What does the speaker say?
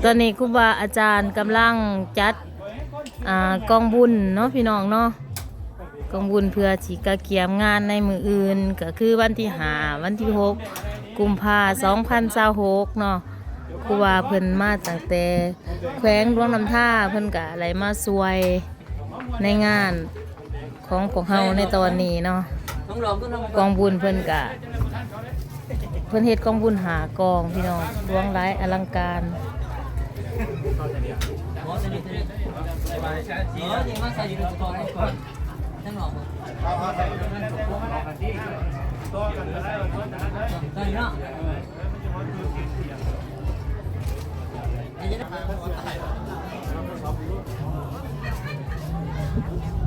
ຕອນນີ້ຄູບາອາຈານກຳລັງຈັດ ອ່າ ກອງບຸນເນາະ ພີ່ນ້ອງເນາະ, ກອງບຸນເພື່ອຊິກະກຽມງານໃນມື້ອື່ນ ກໍຄືວັນທີຫ້າ ວັນທີຫົກ ກຸມພາ ສອງພັນຊາວຫົກເນາະ. ຄູບາເພິ່ນມາຕັ້ງແຕ່ແຂວງຫຼວງນ້ຳທາ ເພິ່ນກະໄດ້ມາຊ່ວຍໃນງານ ຂອງພວກເຮົາໃນຕອນນີ້ເນາະ. ກອງບຸນເພິ່ນກະ ເພິ່ນເຮັດກອງບຸນຫ້າກອງ ພີ່ນ້ອງ, ຫຼວງຫຼາຍອະລັງການ. ເ